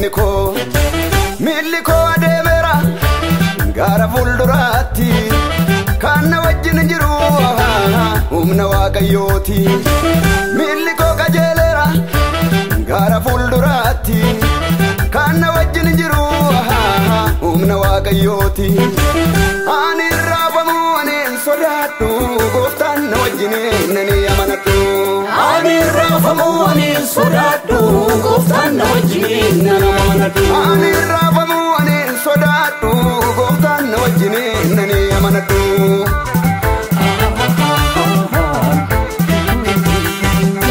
diinni koo. Miilli koo adeemeera gara fuulduraatti kan na wajjin jiru humna Waaqayyooti. Miilli koo qajeeleera gara fuulduraatti kan na wajjin jiru humna Waaqayyooti. Ani raafamu ani hin sodaadhu gooftaan na wajjin nani amanadhu. Ani raafamu ani hin sodaadhu gooftaan na wajjin nani amanadhu. Ani raafamu ani hin sodaadhu gooftaan na wajjin nani amanadhu.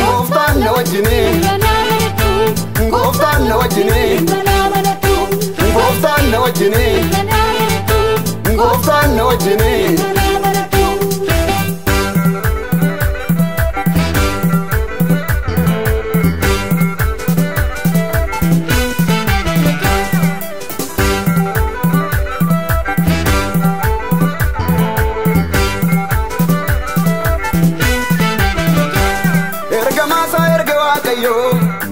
Gooftaan na wajjin, gooftaan na wajjin, gooftaan na wajjin, gooftaan na wajjin.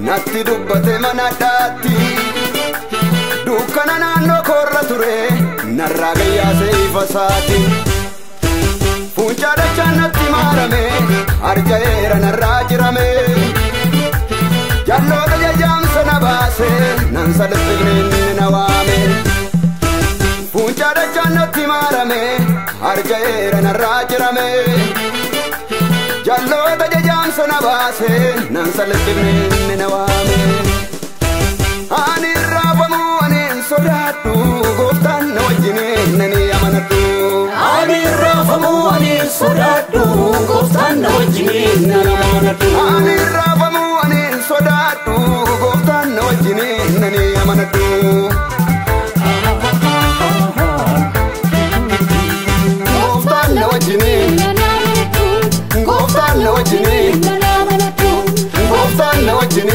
Natti dubbate mana dhaatti dukkana naannoo koorra ture narraa gayyaase ifa isaati. Fuuncaa dachaan natti maarame harja'eera narraa jirame jalloota jajjaamsa na baase nan salphifne inni na waame. Fuuncaa dachaan natti maarame harja'eera narraa jirame. Jalloota jajaamsa na baase nan salphifne inni na waame. Ani raafamu ani hin sodaadhu gooftaan na wajjin nani amanadhu. Ani raafamu ani hin sodaadhu gooftaan na wajjin nani amanadhu. Ani raafamu ani hin sodaadhu gooftaan na wajjin nani amanadhu. Gooftaan na wajjin, gooftaan na wajjin, gooftaan na wajjin,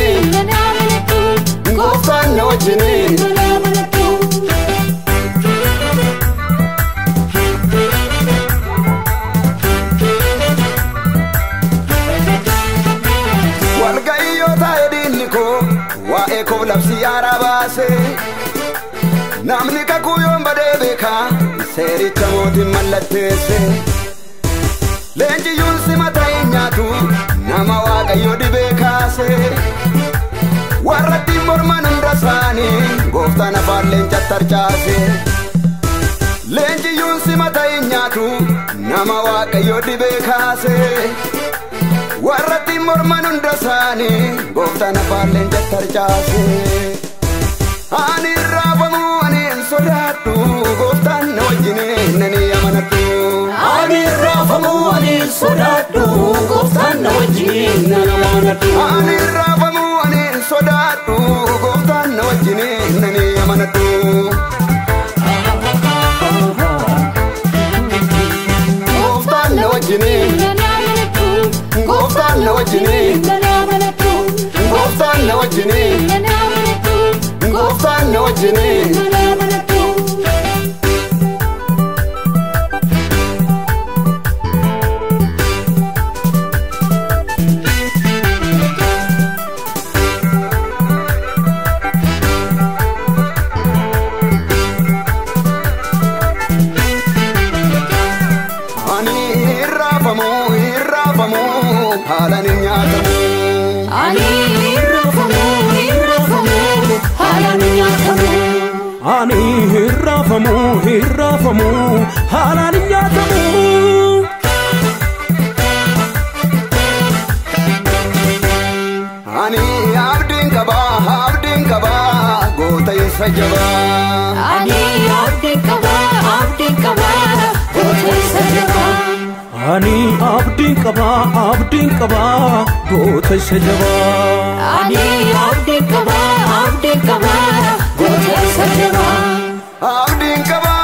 gooftaan na wajjin. Walga'iyyoo taa'e diinni koo waa'ee koo labsii haaraa baase. Namni kakuu yoon badee beekaa seericha mootiin mallatteesse. Leenjiyyuun simata hin nyaatu nama Waaqayyo dibee kaase. Warra ittiin morman hunda isaanii gooftaan afaan leencatti harcaase. Leenjiyyuun simata hin nyaatu nama Waaqayyo dibee kaase. Warra ittiin morman hunda isaanii gooftaan afaan leencatti harcaase. Ani raafamu ani hin sodaadhu gooftaan na wajjin nani amanadhu. Ani raafamu ani hin sodaadhu gooftaan na wajjin nani amanadhu. Ani raafamu ani hin sodaadhu gooftaan na wajjin nani amanadhu. Gooftaan na wajjin, gooftaan na wajjin, gooftaan na wajjin, gooftaan na wajjin. Ani hin raafamu hin raafamu haalaan hin nyaatamu. Ani hin raafamu hin raafamu haalaan hin nyaatamu. Ani hin raafamu hin raafamu haalaan hin nyaatamu. Ani abdiin qaba abdiin qaba goota isa jabaa. Ani abdiin qaba abdiin qaba goota isa jabaa. Ani abdiin qaba abdiin qaba goota isa jabaa. Ani abdiin qaba abdiin qaba goota isa jabaa. Abdiin qaba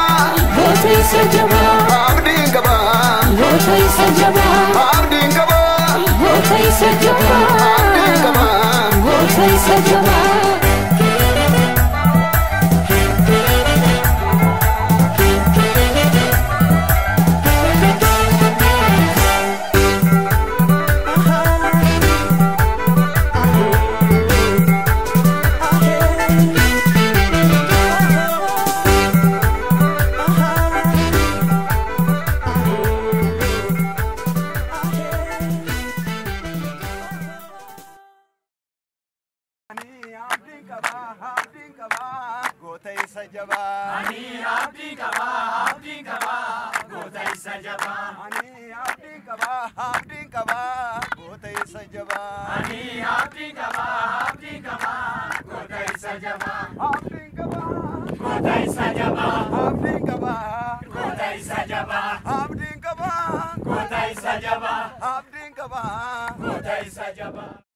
goota isa jabaa. Abdiin qaba goota isa jabaa. Abdiin qaba goota isa jabaa. Abdiin qaba goota isa jabaa. Ani qaba, abdiin qaba, goota isa jabaa. Ani abdiin qaba, abdiin qaba, goota isa jabaa. Ani abdiin qaba, abdiin qaba, goota isa jabaa. Ani abdiin qaba, abdiin qaba, goota isa jabaa. Abdiin qaba, Goota isa jabaa. abdiin qaba, Goota isa jabaa. abdiin qaba, Goota isa jabaa. abdiin qaba. Goota isa jabaa.